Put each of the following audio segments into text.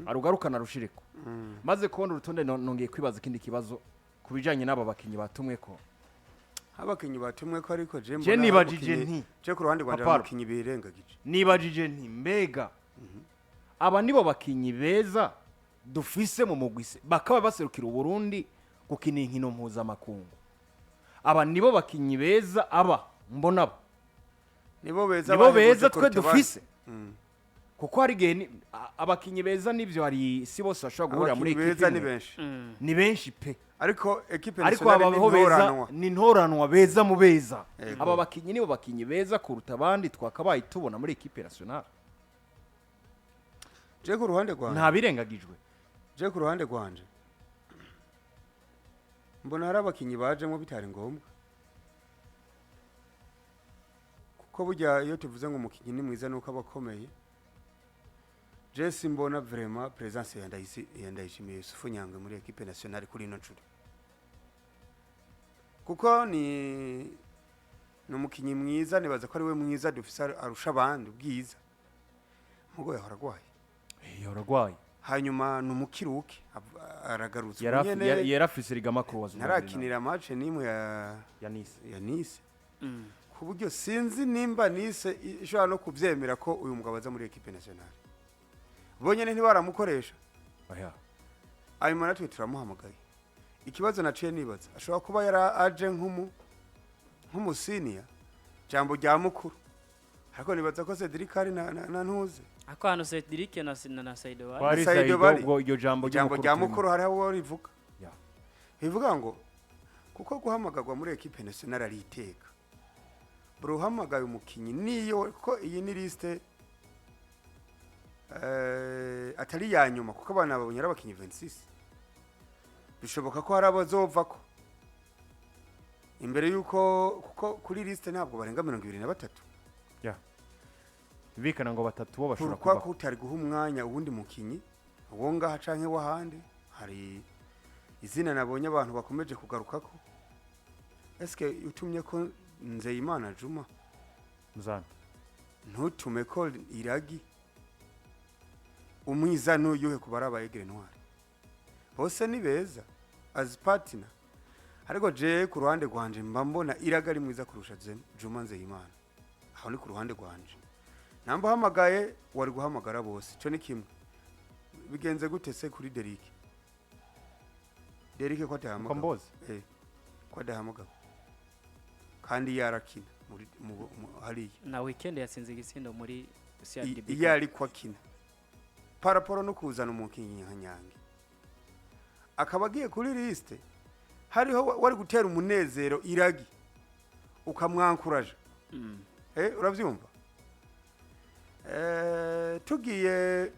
Arugarukana rushireko. Maze kubona urutonde, nongeye kwibaza ikindi kibazo ku bijanye n'aba bakinyi batumwe ko. Abakinyi batumwe ko, ariko je Je mbona nibajije abakinyi- nti je ku ruhande rwanje Paparo. abakinyi birengagije. Nibajije nti: mbega aba nibo bakinyi beza dufise mu mugwi se bakaba baserukira Uburundi gukina inkino mpuzamakungu? Aba nibo bakinyi beza aba mbona aba? Nibo beza Nibo bahebuje beza twe kuruta abandi. dufise? Kuko hari igihe abakinyi beza nivyo, hari si bose bashobora guhurira muri Abakinyi ekipe beza ni imwe. benshi. Ni benshi pe. Ariko ekipe Ariko nationale aba ni bo beza ntoranwa. Ni ntoranwa, beza mu beza. Yego. Aba bakinyi nibo bakinyi beza kuruta abandi twakabaye tubona muri ekipe nationale? Je ku ruhande rwanje, Nta birengagijwe. je ku ruhande rwanje mbona hari abakinyi bajemo bitari ngombwa, kuko burya iyo tuvuze ngo umukinyi ni mwiza nuko aba akomeye. Je simbona vraiment présence ya Ndayishimiye Yusufu Nyangwe muri équipe nationale kuri ino nshuro, kuko ni umukinyi mwiza, nibaza ko ari we mwiza dufise arusha abandi ubwiza, mugo yahora agwaye. Yaragwaye. Hanyuma ni umukiruke, aragarutse ubu nyene. Yarafise rigamakuru wa Ntarakinira match n'imwe ya ya Nice. Ya Nice, ku buryo sinzi nimba Nice ishobora no kubyemera ko uyu mugabo aza muri équipe nationale. Bonyene ntibaramukoresha. Oya. Hanyuma natwe turamuhamagaye. Ikibazo naciye nibaza, ashobora kuba yari aje nk'umu senior, jambo rya mukuru, ariko nibaza ko Cedric ari na ntuze. Ako hantu Cedric na Saido bari. Kwari Saido Saido. bari. Ubwo iryo jambo Ijambo rya ry'umukuru mukuru hariho uwo rivuga. Bivuga ngo kuko guhamagarwa muri équipe nationale ari iteka, buri uhamagaye umukinyi niyo ko iyi ni liste atari iya nyuma, kuko abana babonye ari abakinyi 26, bishoboka ko hari abazovako imbere yuko, kuko kuri liste ntabwo barenga 23. Ya, bikana ngo batatu bo bashobora Pourquoi kuva. ko utari guha umwanya uwundi mukinyi uwo ngaha canke w'ahandi? Hari izina nabonye abantu bakomeje kugarukako. Eske utumye ko Nzeyimana Juma, Muzana. ntutume ko Iragi umwiza n'uyuhe ku bari aba Aigle Noir? Bose ni beza as partner, ariko je ku ruhande rwanje mba mbona Iragi ari mwiza kurusha Juma Nzeyimana. Aho ni ku ruhande rwanje. Namba uhamagaye, wari guhamagara bose, ico ni kimwe. Bigenze gute se kuri Derike? Derike ko atahamagawe? Kombozi. Eh, ko adahamagawe kandi yarakina muri hariya? Na weekend yatsinze igitsindo muri CRDB. Iyo ariko akina par rapport no kuzana umukinyi nka Nyange akaba agiye kuri liste, hariho wari gutera umunezero Iragi ukamwankuraje. Uravyumva? Tugiye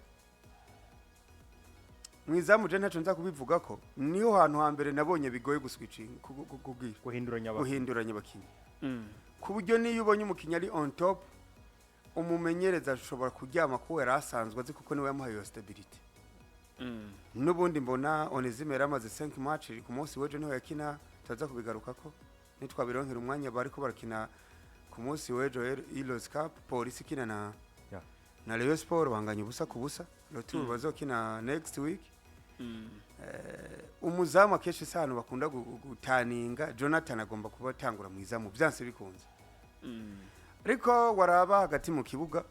mwizamu, je ntaco nza kubivuga ko niho hantu hambere nabonye bigoye guswitching, kugira Guhinduranya abakinyi. Guhinduranya abakinyi, ku buryo niyo ubonye umukinyi ari on top, umumenyereza ashobora kuryama ko yari asanzwe azi, kuko niwe yamuhaye iyo stability. N'ubundi mbona Onesime yari amaze 5 match, ku munsi w'ejo niho yakina, turaza kubigarukako nitwabironkera umwanya. Bariko barakina ku munsi w'ejo Heroes Cup, Polisi ikina na na Rayon Sport, banganya 0-0. Retour bazokina next week. Umuzamu akenshi si ahantu bakunda gutaninga. Jonathan agomba kuba atangura mu izamu byanse bikunze. Ariko waraba hagati mu kibuga,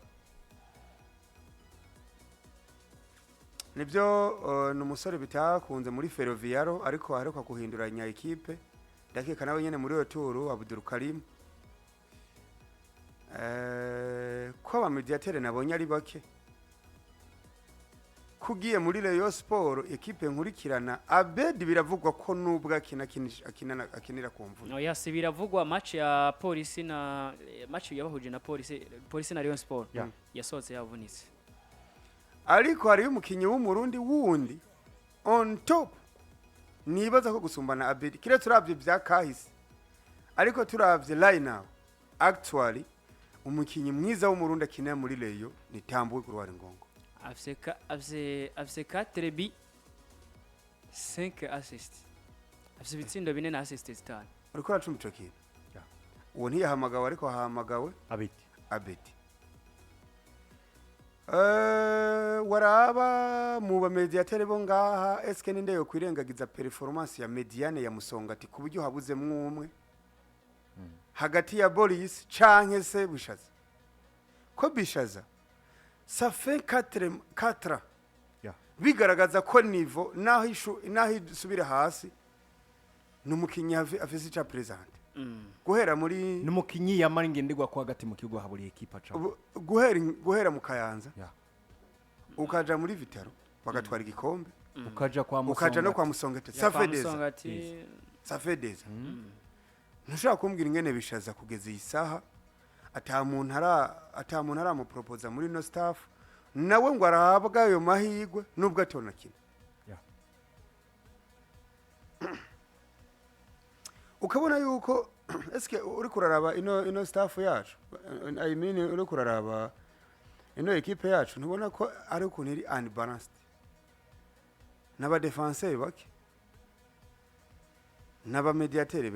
nibyo, ni umusore bitakunze muri Ferroviaro, ariko aheruka guhinduranya ekipe, ndakeka nawe nyene muri iyo turu Abdul Karim. Ko aba médiateur nabonye ari bake, kugiye muri Rayon Sport, ekipe nkurikirana, Abed biravugwa ko nubwo akina akinira ku mvune. Oya, si biravugwa. Match ya Polisi na match yabahuje na Polisi na Rayon Sport, yasohotse yavunitse. Ariko hariyo umukinyi w'Umurundi wundi on top nibaza ko gusumbana Abedi, kiretse uravye vya kahise, ariko turavye right now, actually umukinyi mwiza w'Umurundi akinira muri Rayon ni Tambuwe Kurwara Ngongo. Afise 4 bi 5 assist, afise ibitsindo 4 na assist 5. Uriko uracuma ico kintu. Uwo ntiyahamagawe, ariko hahamagawe Abeti. Abedi. Waraba mu bamediatere bo ngaha, eske ninde yo kwirengagiza performance ya médiane ya Musongati, ku buryo habuzemwo umwe hagati ya Boris canke se Bishaza? Ko Bishaza ça fait 4 4 bigaragaza ko niveau naho ishu naho isubira hasi, ni umukinyi afise ica présente guhera muri N'umukinyi yamara ingenderwa ko hagati mu kibuga haburi ekipa aca. Guhera mu Kayanza, ukaja muri Vital'O bagatwara igikombe, ukaja kwa ukaja no kwa Musongati. Musongati. Ya kwa Ça fait deux ans. Musongati. Ça fait deux ans. Ntushobora kumbwira ingene Bishaza kugeza iyi saha ata muntu aramupropoza muri no staff, nawe ngo arahabwa ayo mahirwe nubwo atonakina. Ukabona yuko eske uri kuraraba ino staff yacu, I mean, uri kuraraba ino ekipe yacu, ntubona ko ari ukuntu iri unbalanced n'abadefenseri bake n'abamediateri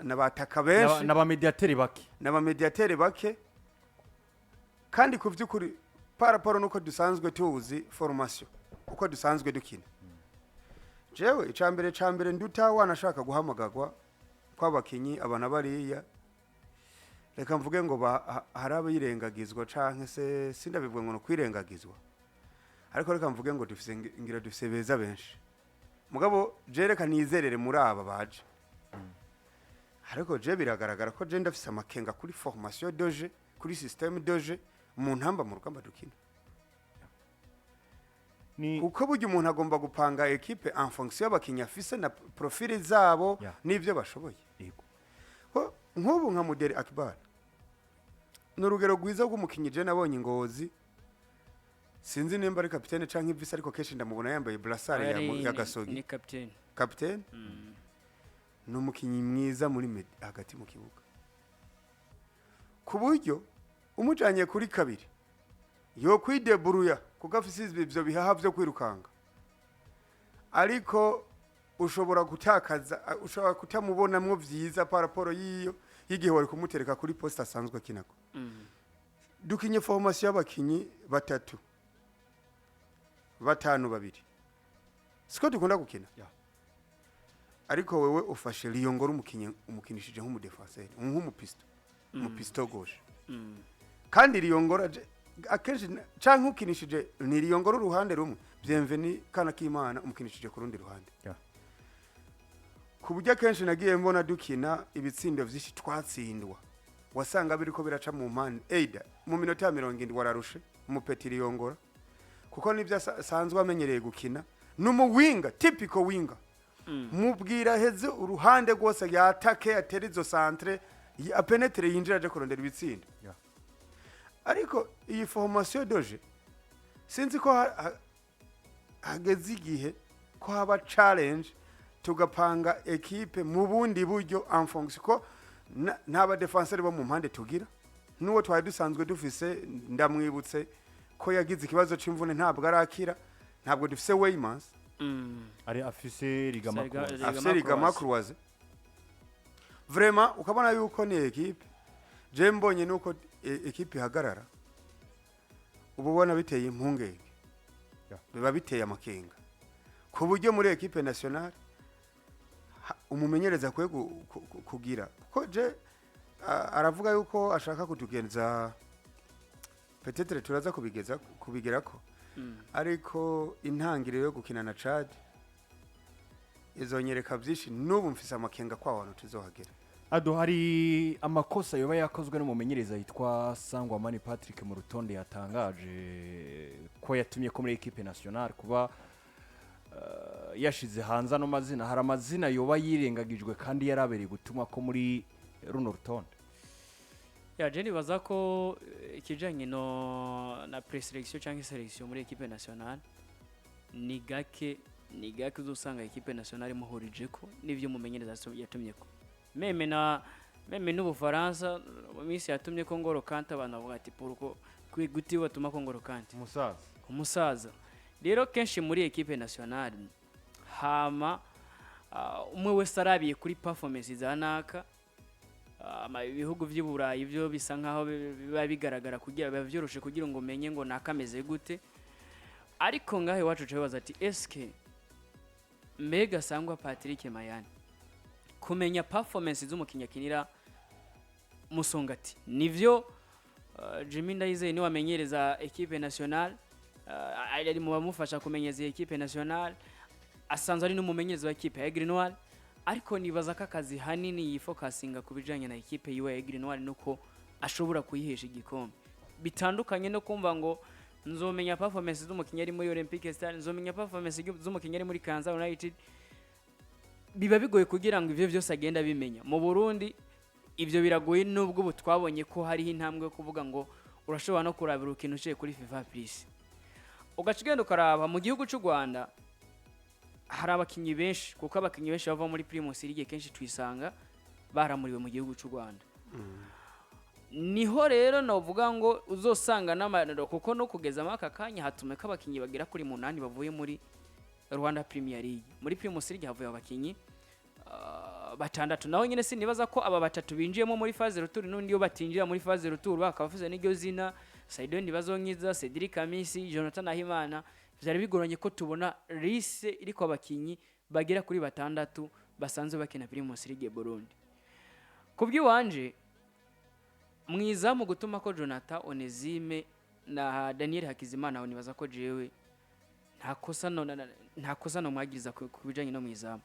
n'abataka benshi? N'abamediateri bake. N'abamediateri bake, kandi ku by'ukuri par rapport nuko dusanzwe tuzi formation, uko dusanzwe dukina, jewe icambere cambere nduta wanashaka guhamagagwa kw'abakinyi abana bariya, reka mvuge ngo hari abayirengagizwa canke se sindabivuga ngo no kwirengagizwa, ariko reka mvuge ngo dufise ngira dufise beza benshi, mugabo je reka nizerere muri aba baje. Ariko je biragaragara ko je ndafise amakenga kuri formation de jeu, kuri système de jeu mu ntamba mu rugamba dukina. Ni Kuko burya umuntu agomba gupanga equipe en fonction y'abakinyi afise na profil zabo n'ivyo bashoboye. Ko nk'ubu nka Muderi Akbar ni urugero rwiza rw'umukinyi je nabonye Ngozi, sinzi nimba ari kapitene canke vice, ariko kenshi ndamubona yambaye brassard ya Gasogi. Ni capitaine. Kapitene ni umukinyi mwiza muri hagati mu kibuga, ku buryo umujanye kuri kabiri yo kwideburuya, kuko afise ivyo bihaha vyo kwirukanga, ariko ushobora gutakaza, ushobora kutamubonamwo vyiza par rapport y'iyo y'igihe wari kumutereka kuri poste asanzwe akinako. Dukinye formation y'abakinyi batatu batanu babiri, siko dukunda gukina? Ariko wewe ufashe Liyongora, umukinyi umukinishije nk'umudefenseur, nk'umupiston, umupiston gauche. Kandi Liyongora akenshi canke ukinishije ni Liyongora uruhande rumwe, Bienvenu kana k'Imana umukinishije ku rundi ruhande, ku buryo akenshi nagiye mbona dukina ibitsindo vyinshi twatsindwa wasanga biriko biraca mu mpande, either mu minota ya 70 wararushe umupeti Liyongora, kuko nibyo asanzwe amenyereye gukina, ni umuwinga, typical winger. Mubwira heze uruhande rwose yatake, atere izo centre, apenetre, yinjira aje kurondera ibitsindo. Ariko iyi formation de jeu, sinzi ko hageze igihe ko haba challenge, tugapanga ekipe mu bundi buryo en fonction ko nta badefenseur bo mu mpande tugira. N'uwo twari dusanzwe dufise, ndamwibutse ko yagize ikibazo c'imvune, ntabwo arakira, ntabwo dufise Waymans. Ari afise ligament croisé. Afise ligament croisé. Vraiment ukabona yuko ni ekipe, je mbonye nuko ekipe ihagarara, uba ubona biteye impungenge. Biba biteye amakenga, ku buryo muri ekipe nationale umumenyereza akwiye kugira, kuko je aravuga yuko ashaka kutugenza, peut-être turaza kubigeza kubigerako, ariko intangiriro yo gukina na Chad izonyereka byinshi. N'ubu mfise amakenga kwa hantu tuzohagera. Ado, hari amakosa yoba yakozwe n'umumenyereza yitwa Sangwa Mani Patrick mu rutonde yatangaje ko yatumye ko muri equipe nationale, kuba yashize hanze ano mazina, hari amazina yoba yirengagijwe kandi yarabereye gutuma ko muri runo rutonde? Ya, je nibaza ko ikijanye no na preselection cyangwa selection muri equipe nationale, ni gake uzosanga equipe nationale imuhurije ko n'ivyo umumenyereza yatumye ko même na même n'Ubufaransa mu minsi yatumye ko Ngolo Kante, abantu bavuga ati: "Pourquoi guti batuma ko Ngolo Kante?" Umusaza. Umusaza. Rero kenshi muri equipe nationale hama umwe wese arabiye kuri performance za naka. Ibihugu by'i Burayi byo bisa nkaho biba bigaragara, kugira biba byoroshe kugira ngo umenye ngo nakameze gute. Ariko ngaho iwacu uca wibaza ati: eske mbega Sangwa Patrick Mayani kumenya performance z'umukinnyi akinira Musongati nivyo? Jimmy Ndayizeye niwe amenyereza équipe nationale, ari mu bamufasha kumenyereza iyi équipe nationale, asanzwe ari n'umumenyereza wa équipe ya Aigle Noir. Ariko nibaza ko akazi hanini yifokasinga ku bijanye na équipe yiwe ya Aigle Noir, nuko ashobora kuyihesha igikombe, bitandukanye no kumva ngo nzomenya performance z'umukinnyi ari muri Olympique Star, nzomenya performance z'umukinnyi ari muri Kayanza United. Biba bigoye kugira ngo ivyo byose agenda abimenya. Mu Burundi ibyo biragoye, nubwo ubu twabonye ko hariho intambwe yo kuvuga ngo urashobora no kurabira urukino uciye kuri FIFA Plus, ugaca ugenda ukaraba. Mu gihugu cy'u Rwanda hari abakinnyi benshi, kuko abakinnyi benshi bava muri Primus League kenshi tuyisanga baramuriwe mu gihugu cy'u Rwanda. Niho rero novuga ngo uzosanga n'amaniro, kuko no kugeza muri aka kanya hatume ko abakinnyi bagera kuri 8 bavuye muri Rwanda Premier League. Muri Primus League havuye abakinnyi batandatu. Naho nyine sinibaza ko aba batatu binjiyemo muri phase retour, n'undi iyo batinjira muri phase retour bakaba bafise n'iryo zina, Saido Ntibazonkiza, Cedric Amisi, Jonathan Nahimana, vyari bigoranye ko tubona liste iriko abakinyi bagera kuri batandatu basanzwe bakina Primus League Burundi. Kubw'iwanje, mwiza mu gutuma ko Jonathan Onezime na Daniel Hakizimana, aho nibaza ko jewe nta kosa no mwagiriza ku bijanye no mwizamu,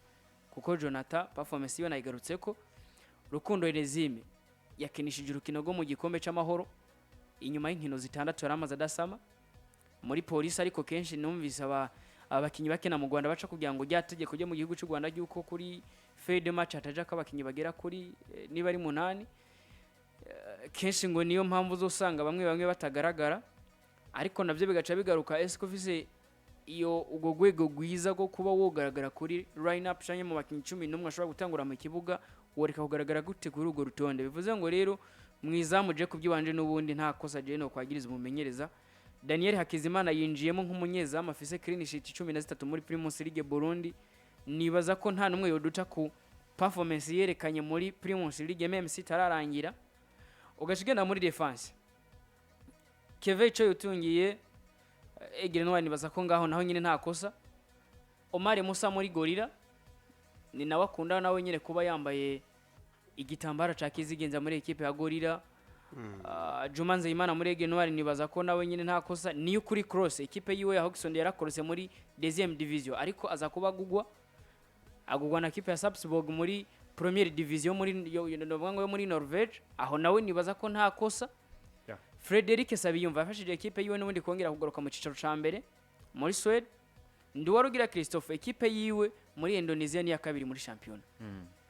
kuko Jonathan performance yiwe nayigarutse ko. Rukundo Onezime yakinishije urukino rwo mu gikombe c'amahoro inyuma y'inkino 6 yari amaze adasama muri Polisi. Ariko kenshi numvise abakinyi bakina mu Rwanda baca kugira ngo rya tegeko ryo mu gihugu cy'u Rwanda ry'uko kuri feuille de match hataja ko abakinyi bagera kuri niba ari 8. Kenshi ngo niyo mpamvu uzosanga bamwe bamwe batagaragara, ariko nabyo bigaca bigaruka: ese ko ufise iyo ubwo rwego rwiza rwo kuba wogaragara kuri line up canke mu bakinyi 11 ashobora gutangura mu kibuga, woreka kugaragara gute kuri urwo rutonde? Bivuze ngo rero mwizamu je kubyibanje n'ubundi nta kosa je no kwagiriza umumenyereza. Daniel Hakizimana yinjiyemo nk'umunyezamu afise clean sheet 13 muri Primus League Burundi. Nibaza ko nta numwe yoduta ku performance yerekanye muri Primus League, MMC itararangira. Ugaca ugenda muri defense, Keve ico yutungiye Aigle Noir, nibaza ko ngaho naho nyine nta kosa. Omar Musa muri Gorilla, ni nawe akunda nawe nyine kuba yambaye igitambaro ca kizigenza muri ekipe ya Gorilla. Juma Nzeyimana muri Aigle Noir, nibaza ko nawe nyine nta kosa. Niyo kuri cross ekipe yiwe ya Hoxton yarakorose muri deuxième division, ariko aza kuba agugwa na ekipe ya Sarpsborg muri première division muri yo, ngo yo muri Norvege. Aho nawe nibaza ko nta kosa. Frederic Sabiyumva yafashije ekipe yiwe n'ubundi kongera kugaruka mu cicaro ca mbere muri Sweden. Nduwarugira Christophe, ekipe yiwe muri Indonesia ni iya kabiri muri shampiyona.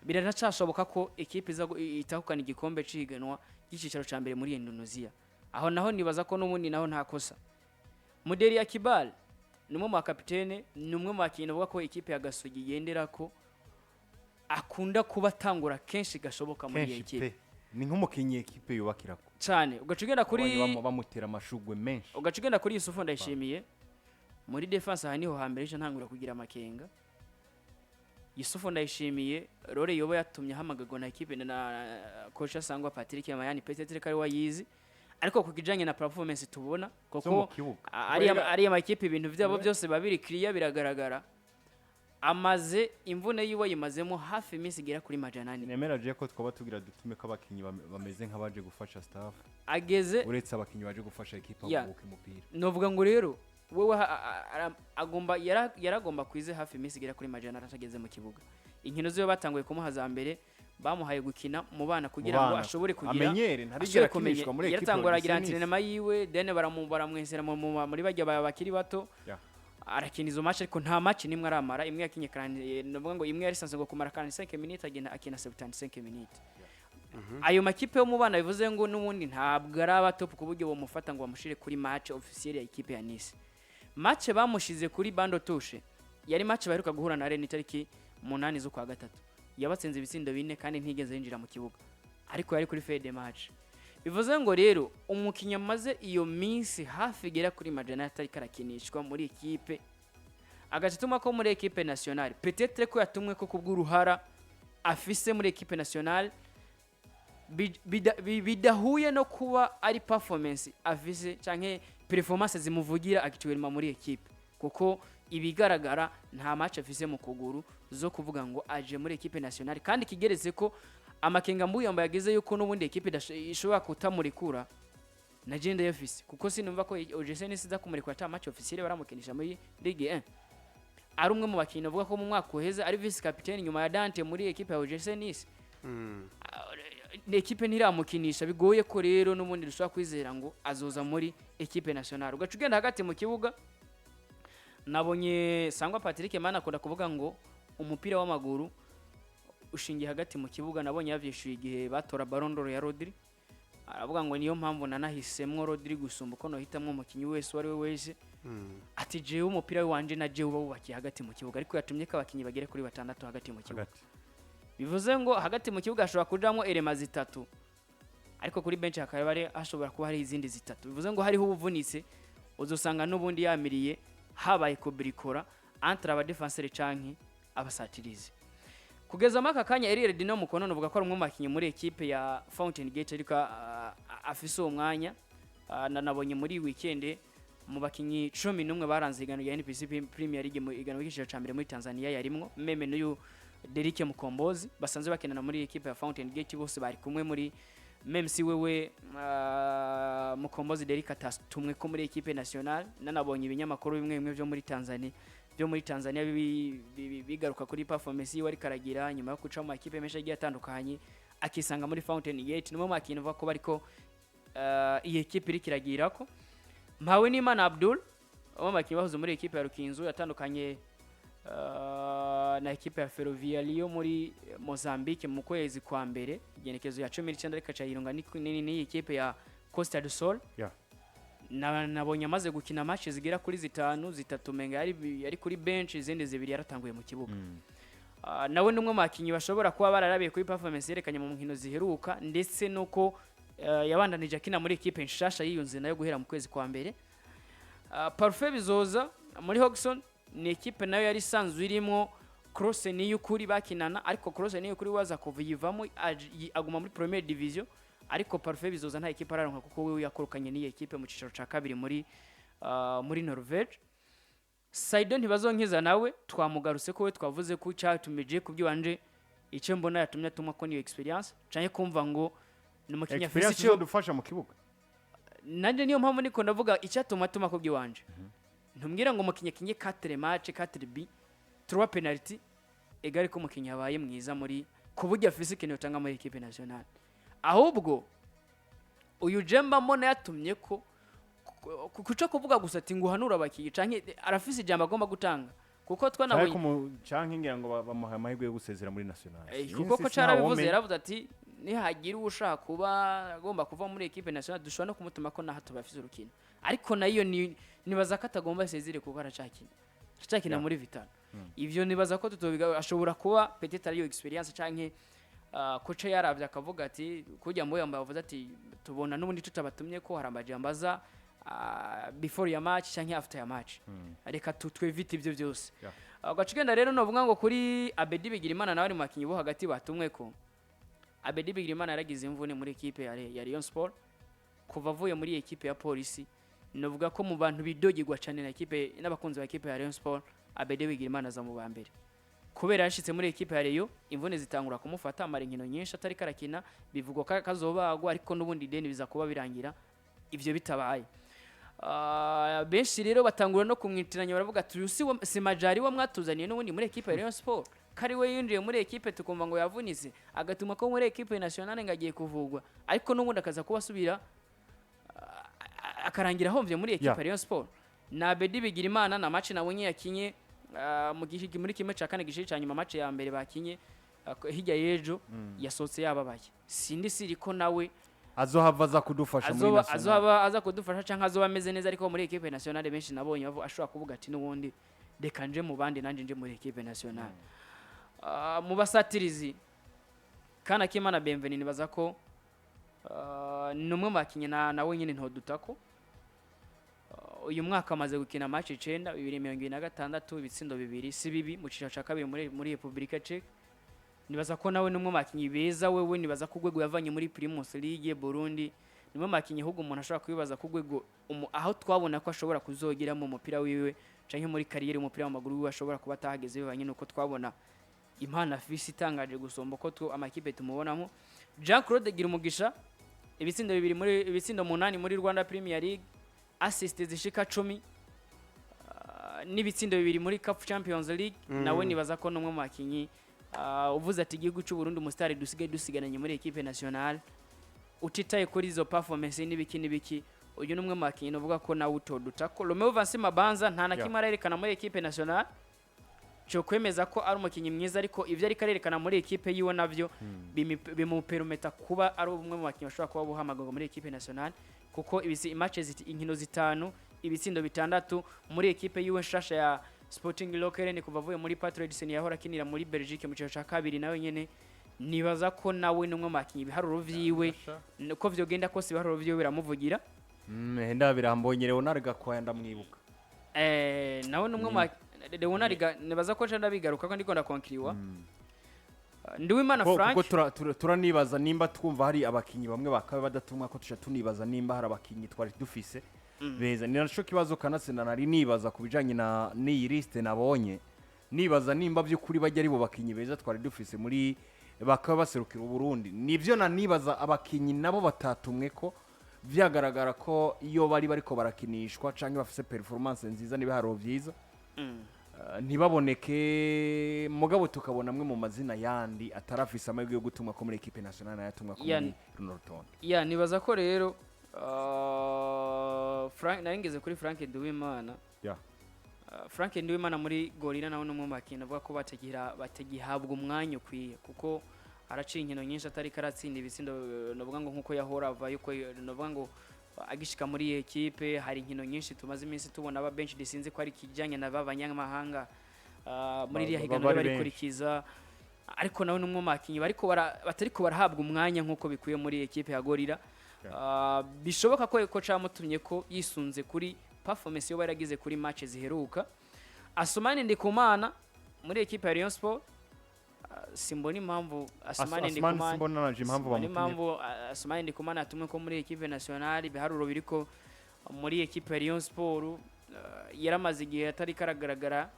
Biranacashoboka ko ekipe iza itahukana igikombe c'ihiganwa ry'icicaro ca mbere muri Indonesia. Aho naho nibaza ko n'ubundi naho nta kosa. Muderi Akibal ni umwe mu bakapitene, ni umwe mu bakinnyi bavuga ko ekipe ya Gasogi igendera ko akunda kuba atangura kenshi gashoboka muri iyi Kenshi ekipe. pe, ni nk'umukinnyi ekipe yubakirako. Cyane. Ugaca ugenda kuri Bamutera amashugwe menshi. Ugaca ugenda kuri Yusufu Ndayishimiye muri defense. Aha niho hambere ejo ntangura kugira amakenga. Yusufu Ndayishimiye, role yoba yatumye ahamagarwa na ekipe na coach Sangwa Patrick Mayani, peut-être ko ari wayizi, ariko ku kijanye na performance tubona Zo mu kuko kibuga. Ariya makipe ibintu byabo byose biba biri clear, biragaragara. Amaze imvune yiwe yimazemo hafi iminsi igera kuri 400. Nemera je ko twaba tugira dutume ko abakinnyi bameze nk'abaje gufasha staff, Ageze uretse abakinnyi baje gufasha ekipa kuguka umupira. Novuga ngo rero wewe agomba yaragomba kwize hafi iminsi igera kuri 400 atageze mu kibuga. Inkino ziwe batanguye kumuha za mbere, bamuhaye gukina mu bana kugira ngo bana. ashobore kugira Amenyere, ntarigera ashobore kumenya. akinishwa muri ekipe Yaratangura ya agira Nice. entraînement yiwe, then baramwesera muri bajya bakiri bato. Arakina izo match, ariko nta match nimwe aramara. Imwe yakinye karani, novuga ngo imwe yari sanzwe ngo kumara 45 minutes, agenda akina 75 minutes. Ayo makipe yo mu bana, bivuze ngo n'ubundi ntabwo ari aba top ku buryo bamufata ngo bamushire kuri match officielle ya ekipe ya Nice. Match bamushize kuri banc de touche yari match baheruka guhura na Rennes itariki 8 z'ukwa gatatu, yabatsinze ibitsindo 4, kandi ntigeze yinjira mu kibuga, ariko yari kuri feuille de match. Bivuze ngo rero umukinnyi amaze iyo minsi hafi igera kuri 400 atari karakinishwa muri ekipe, agatuma ko muri ekipe nationale, peut-être ko yatumwe ko kubw'uruhara afise muri ekipe nationale. Bidahuye no kuba ari performance afise canke performance zimuvugira actuellement muri equipe, kuko ibigaragara nta match afise mu kuguru zo kuvuga ngo aje muri equipe nationale. Kandi kigeretse ko amakenga mbuyamba yagize yuko n'ubundi equipe ishobora kutamurekura na je ndayafise, kuko sinumva ko OGC nisiza kumurekura ata match officielle baramukinisha muri Ligue 1. Ari umwe mu bakinnyi bavuga ko mu mwaka uheze ari vice capitaine nyuma ya Dante muri equipe ya OGC Nice. Ni ekipe ntiramukinisha, bigoye ko rero n'ubundi dushobora kwizera ngo azoza muri equipe nationale. Ugaca ugenda hagati mu kibuga, nabonye Sangwa Patrick Mana akunda kuvuga ngo umupira w'amaguru ushingiye hagati mu kibuga. Nabonye yavyishuye igihe batora Ballon d'Or ya Rodri, aravuga ngo niyo mpamvu nanahisemwo Rodri gusumba uko nohitamwo umukinyi wese uwo ari we wese. Ati jewe umupira wanje na jewe uba wubakiye hagati mu kibuga, ariko yatumye ko abakinyi bagere kuri batandatu hagati mu kibuga. Hagati. Bivuze ngo hagati mu kibuga hashobora kujamwo éléments zitatu, ariko kuri bench hakaba hari hashobora kuba hari izindi zitatu. Bivuze ngo hariho ubuvunitse, uzosanga n'ubundi yamiriye habaye kubrikora entre abadefenseur canke abasatirizi. Kugeza muri aka kanya, Eriel Dino Mukono nuvuga ko ari umwe mu bakinyi muri equipe ya Fountain Gate, ariko afise uwo mwanya. Nanabonye muri weekend mu bakinyi 11 baranze igano rya NBC Premier League mu igano ry'igiciro ca mbere muri Tanzania, yarimwo même n'uyu Derike Mukombozi basanzwe bakinana muri equipe ya Fountain Gate. Bose bari kumwe muri, même si wewe Mukombozi Derike atatumwe ko muri equipe nationale. Nanabonye ibinyamakuru bimwe bimwe byo muri Tanzania bigaruka kuri performance yiwe ariko aragira nyuma yo guca mu makipe menshi agiye atandukanye, akisanga muri Fountain Gate. Nimwe mu bakinyi uvuga ko bariko iyi equipe iriko iragirako. Mpawe n'Imana Abdul, umwe mu bakinyi bahoze muri equipe ya Rukinzo, yatandukanye na equipe ya Ferroviario yo muri Mozambique mu kwezi kwa mbere, igenekezo ya 19, ariko aca yirunga n'iyi equipe ya Costa do Sol. Nabonye amaze gukina match zigera kuri zitanu, zitatu menga yari kuri bench, izindi zibiri yaratanguye mu kibuga. Nawe ni umwe mu bakinyi bashobora kuba bararabiye kuri performance yerekanye mu nkino ziheruka, ndetse nuko yabandanije akina muri equipe nshasha yiyunze nayo guhera mu kwezi kwa mbere. Parfait Bizoza muri Hogson ni equipe nayo yari isanzwe irimo Cross Niyukuri bakinana, ariko Cross Niyukuri waza kuva yivamo aguma muri Première Division, ariko Parfait Bizoza nta equipe araronka kuko wewe yakorokanye n'iyi equipe mu cicaro ca kabiri muri Norvege. Saido Ntibazonkiza nawe twamugarutse ko we twavuze ko cyatumije ku by'iwanje icyo mbona yatumye atuma ko niyo experience canke kumva ngo ni umukinnyi afise Experience icyo izodufasha mu kibuga. Nanjye niyo mpamvu niko ndavuga icyatuma atuma ku by'iwanje. Ntumbwira ngo umukinnyi akinye 4 match, 4 b 3 penalty égale ko umukinnyi yabaye mwiza muri ku buryo afise ikintu yotanga muri equipe nationale. Ahubwo uyu jemba mbona yatumye ko kuco kuvuga gusa ati nguhanura abakinnyi canke arafise ijambo agomba gutanga, kuko twanabonye Canke ngira ngo bamuha amahirwe yo gusezera muri national. Kuko ko carabivuze, yaravuze ati nihagira uwo ushaka kuba agomba kuva muri equipe nationale dushobora no kumutuma ko naho tubafise urukino, ariko nayo ni nibaza ko atagomba asezere kuko aracakina muri Vitalo. Ivyo nibaza ko tutobiga, ashobora kuba peut-être ariyo experience canke koca yaravye akavuga ati kujya mu yambaye avuze ati tubona n'ubundi tutabatumye ko hari amajambo aza before ya match canke after ya match, reka twevite ivyo byose. Ugaca ugenda rero novuga ngo kuri Abedi Bigirimana nawe ari mu bakinyi bo hagati batumwe ko Abedi Bigirimana yaragize imvune muri equipe ya Rayon Sport kuva avuye muri equipe ya Polisi. Novuga ko mu bantu bidogirwa cyane na equipe n'abakunzi ba equipe ya Rayon Sport, Abedi Bigirimana aza mu ba mbere, kubera yashitse muri equipe ya Rayon imvune zitangura kumufata, amara inkino nyinshi atari karakina, bivugwa ko kazobagwa, ariko n'ubundi deni biza kuba birangira ivyo bitabaye. Benshi rero batangura no kumwitiranya, baravuga ati uyu si Majari wa mwatuzaniye n'ubundi muri equipe ya Rayon Sport, kari we yinjiye muri equipe tukumva ngo yavunitse, agatuma ko muri equipe nationale ngo agiye kuvugwa, ariko n'ubundi akaza kuba asubira akarangira ahomvye muri equipe ya Rayon Sport. Na Abedi Bigirimana na match nabonye yakinye mu gihe muri kimwe ca kane gishiri ca nyuma, match ya mbere bakinye hirya y'ejo, yasohotse yababaye. Sindi siri ko nawe azohava aza kudufasha muri azoba national. Azoba aza kudufasha canke azoba ameze neza, ariko muri equipe nationale benshi nabonye ashobora kuvuga ati n'ubundi reka nje mu bandi nanje nje muri equipe nationale. Mu basatirizi, Kana Kimana Bienvenu nibaza ko ni umwe mu bakinyi nawe nyine ntodutako. Uyu mwaka amaze gukina match icenda, 2026, ibitsindo bibiri si bibi mu cicaro ca kabiri muri Republika Czech. Nibaza ko nawe n'umwe mu bakinyi beza. Wewe nibaza ko urwego yavanye muri Primus League Burundi, nimwe mu bakinyi ahubwo umuntu ashobora kwibaza ko urwego aho twabona ko ashobora kuzogera mu mupira wiwe canke muri carrière y'umupira w'amaguru wiwe ashobora kuba atahageze, bivanye nuko twabona impano afise itangaje gusumba ko amakipe tumubonamo. Jean Claude Girumugisha, ibitsindo 2 muri ibitsindo 8 muri Rwanda Premier League, assist zishika 10, n'ibitsindo 2 muri CAF Champions League. Nawe nibaza ko n'umwe mu bakinyi, uvuze ati igihugu cy'u Burundi umusitari dusigaye dusigaranye muri équipe nationale, utitaye kuri izo performance n'ibiki n'ibiki, uyu ni umwe mu bakinyi uvuga ko nawe utoduta ko. Romeo Vansi Mabanza nta na kimwe arerekana muri équipe nationale cyo kwemeza ko ari umukinnyi mwiza, ariko ibyo ariko arerekana muri équipe yiwe navyo bimupermeta kuba ari umwe mu bakinnyi bashobora kuba buhamagarwa muri équipe nationale, kuko ibisi matches inkino zitanu, ibitsindo 6 muri équipe yiwe nshasha ya Sporting Lokeren kuva avuye muri Patriots yahora akinira muri Belgique mu cyiciro cya kabiri. Nawe nyene nibaza ko nawe ni umwe mu bakinnyi ibiharuro vyiwe uko vyogenda kose ibiharuro vyiwe biramuvugira. Ndabira mbonye Leonard Gakwaya, ndamwibuka. Nawe ni umwe mu Leonard nibaza ko nca ndabigaruka ko ndiko ndakonkiriwa. Ndiwimana Frank. Kuko turanibaza nimba twumva hari abakinyi bamwe bakaba badatumwa, ko tuca tunibaza nimba hari abakinyi twari dufise beza. Ni naco kibazo kanatsinda nari nibaza ku bijanye na n'iyi liste nabonye, nibaza nimba by'ukuri bajya ari bo bakinyi beza twari dufise muri bakaba baserukira Uburundi. Nivyo nanibaza, abakinyi nabo batatumwe ko vyagaragara ko iyo bari bariko barakinishwa canke bafise performance nziza n'ibiharuro vyiza, ntibaboneke, mugabo tukabona amwe mu mazina yandi atarafise amahirwe yo gutumwa ko muri équipe nationale nayatumwa ko muri runo rutonde. Ya, nibaza ko rero Frank, nari ngeze kuri Frank Nduwimana. Frank Nduwimana muri Gorilla nawe n'umwe mu bakinyi avuga ko batagihabwa umwanya ukwiye, kuko araciye inkino nyinshi atari karatsinda ibitsindo, novuga ngo nkuko yahora ava yuko novuga ngo agishika muri iyi ekipe. Hari inkino nyinshi tumaze iminsi tubona aba benshi, disinzi ko ari kijyanye na ba banyamahanga muri iriya higanwa bari bari benshi. Kurikiza, ariko nawe n'umwe mu bakinyi bariko batariko barahabwa umwanya nkuko bikwiye muri ekipe ya Gorilla. Bishoboka ko camutumye ko yisunze kuri performance yo yaragize kuri match ziheruka. Asumani Ndikumana muri ekipe ya Rayon Sport, simbona impamvu Asumani Asumani Ndikumana simbona nanje impamvu simbona bamutumye. impamvu Asumani Ndikumana yatumwe ko muri ekipe nationale. Ibiharuro biriko muri ekipe ya Rayon Sport, yaramaze igihe atari karagaragara.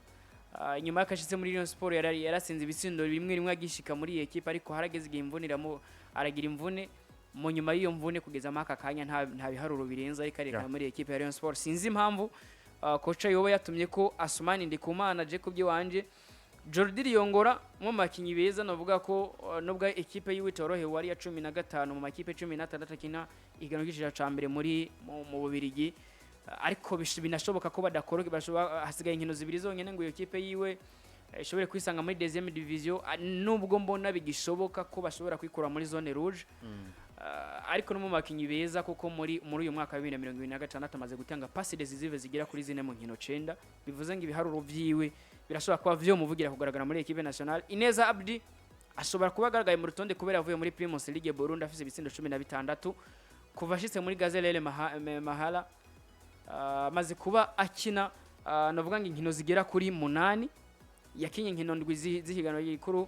Nyuma y'akashitse muri Rayon Sport yarasinze ibitsindo bimwe rimwe agishika muri iyi ekipe, ariko harageze igihe imvune aragira imvune. Mu nyuma y'iyo mvune kugeza muri aka kanya nta biharuro birenze ariko arekana muri ekipe ya Rayon Sport. Sinzi impamvu koca yoba yatumye ko Asumani Ndikumana. Je kubyiwanje, Jordi Liyongora mu bakinyi beza, navuga ko nubwo ekipe yiwe itorohewe, ari ya 15 mu makipe 16 akina ihiganwa ry'igiciro ca mbere muri mu Bubirigi. Ariko binashoboka ko badakoroka, hasigaye inkino zibiri zonyene ngo iyo kipe yiwe ishobore kwisanga muri deuxième division. Nubwo mbona bigishoboka ko bashobora kwikura muri zone rouge. Ariko no mu bakinyi beza, kuko muri uyu mwaka wa 2026 amaze gutanga passe décisive zigera kuri 4 mu nkino 9, bivuze ngo ibiharuro vyiwe birashobora kuba vyo muvugira kugaragara muri équipe nationale. Ineza Abdi ashobora kuba agaragaye mu rutonde kubera avuye muri Primus League Burundi afise ibitsindo 16 kuva ashitse muri Gazelle Mahala. Amaze kuba akina, navuga ngo inkino zigera kuri 8, yakinye inkino 7 z'ihiganwa rikuru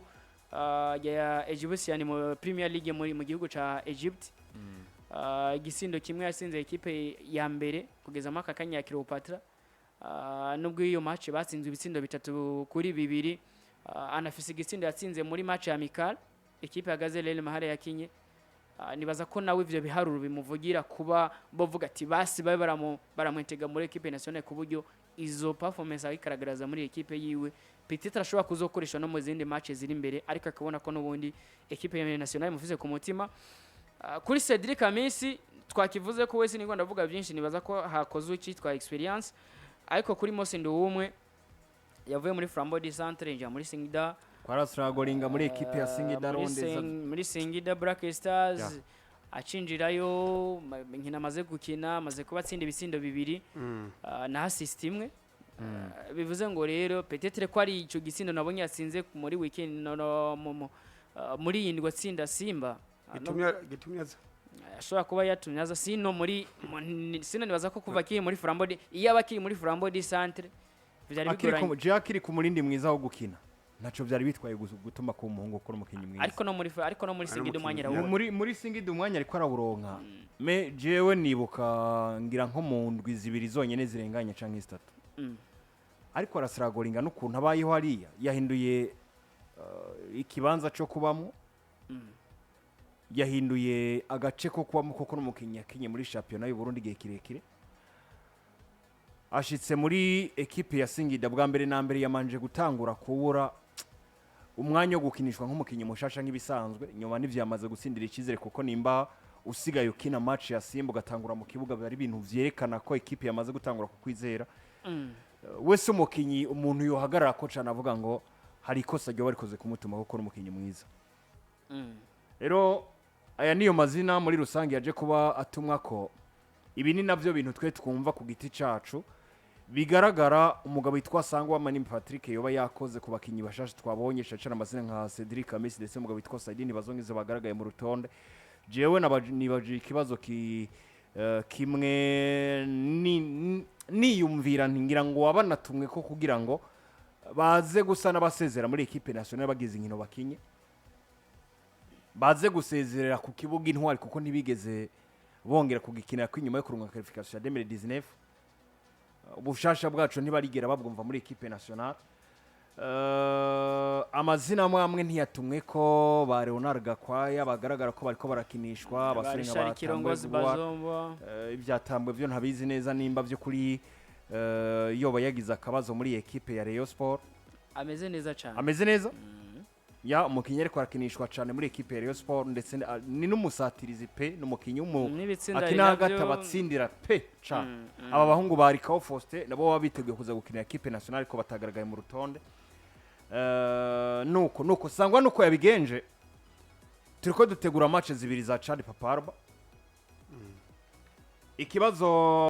ya Egyptian mu Premier League muri mu gihugu ca Egypt. Igisindo kimwe yatsinze ekipe ya mbere kugeza muri aka kanya ya Cleopatra. Nubwo iyo match batsinzwe ibitsindo 3-2, anafise igitsindo yatsinze muri match ya amical ekipe ya Gazelle Mahale yakinye. Nibaza ko nawe ivyo biharuro bimuvugira kuba bavuga ati basi babe baramwentega muri équipe nationale, ku buryo izo performance ayigaragaza muri ekipe yiwe peut-être ashobora kuzokoresha no mu zindi match ziri imbere, ariko akabona ko n'ubundi ekipe ya nationale imufise ku mutima. Kuri Cedric Amisi twakivuze ko wese niko ndavuga byinshi, nibaza ko hakozwe icyitwa experience. Ariko kuri Mose Nduwumwe yavuye muri Flambeau du Centre yinjira muri Singida. Kwarasiragoringa muri ekipe ya Singida muri Rondeza. Muri Singida Black Stars acinjirayo, inkino amaze gukina amaze kuba atsinda ibitsindo 2 na assist imwe. Bivuze ngo rero peut-être ko ari ico gitsindo nabonye yatsinze muri weekend no, muri iyi ndwi atsinda Simba. Gitumye aza. Ashobora kuba yatumye aza sino muri sino nibaza ko kuva akiri muri Flambeau, iyo aba akiri muri Flambeau du Centre byari Akiri bigoranye. ku Jack akiri ku murindi mwiza wo gukina. Ntaco byari bitwaye gutuma ku muhungu ukora umukinnyi mwiza. Ariko no muri Ari Singida umwanya umukinnyi. arawubona. Muri Singida umwanya ariko arawuronka. Me jewe nibuka ngira nko mu ndwi 2 zonyene zirenganye canke 3, ariko arasiragoringa n'ukuntu abayeho hariya, yahinduye ikibanza cyo kubamo, yahinduye agace ko kubamo, kuko n'umukinnyi yakinye muri shampiyona y'u Burundi igihe kirekire. Ashitse muri ekipe ya Singida, bwa mbere na mbere yamanje gutangura kubura umwanya wo gukinishwa nk'umukinnyi mushasha nk'ibisanzwe. Nyuma n'ivyamaze gutsindira icyizere, kuko nimba usigaye ukina match ya Simba ugatangura mu kibuga, biba ari ibintu vyerekana ko ekipe yamaze gutangura kukwizera. Wese umukinyi umuntu yohagarara ko cane avuga ngo hari ikosa ryoba rikoze kumutuma, kuko ni umukinyi mwiza. Rero aya niyo mazina muri rusange yaje kuba atumwa ko ibi ni nabyo bintu twe twumva ku giti cacu bigaragara umugabo witwa Sangwa Manini Patrick yoba yakoze ku bakinyi bashasha twabonye, shacana amazina nka Cedric Amisi ndetse umugabo witwa Saidini Bazongize bagaragaye mu rutonde. Jewe nibaje ikibazo kimwe niyumvira nti ngira ngo wabanatumwe ko kugira ngo baze gusa n'abasezera muri equipe nationale bagize inkino bakinye, baze gusezerera ku kibuga Intwari, kuko ntibigeze bongera kugikinira ko inyuma yo kurunga qualification ya 2019 ubushasha bwacu ntibarigera babwumva muri equipe nationale. Amazina amwe amwe ntiyatumwe ko ba Leonard Gakwaya bagaragara ko bariko barakinishwa, abasore nka Richard ba Kirongozi Tambwe Gouar. Bazombo. Ibyatambwe byo ntabizi neza nimba by'ukuri yoba yagize akabazo muri equipe ya Rayon Sport. Ameze neza cyane. Ameze neza ya umukinnyi ariko arakinishwa cyane muri equipe ya Rayon Sport, ndetse ni n'umusatirizi pe, n'umukinnyi N'ibitsinda akina ari hagati, nabyo. Abatsindira pe cyane. Aba bahungu ba Rikao Faustin nabo baba biteguye kuza gukinira equipe nationale, ko batagaragaye mu rutonde. Nuko sangwa nuko yabigenje, turiko dutegura match zibiri za Chad Paparba. Ikibazo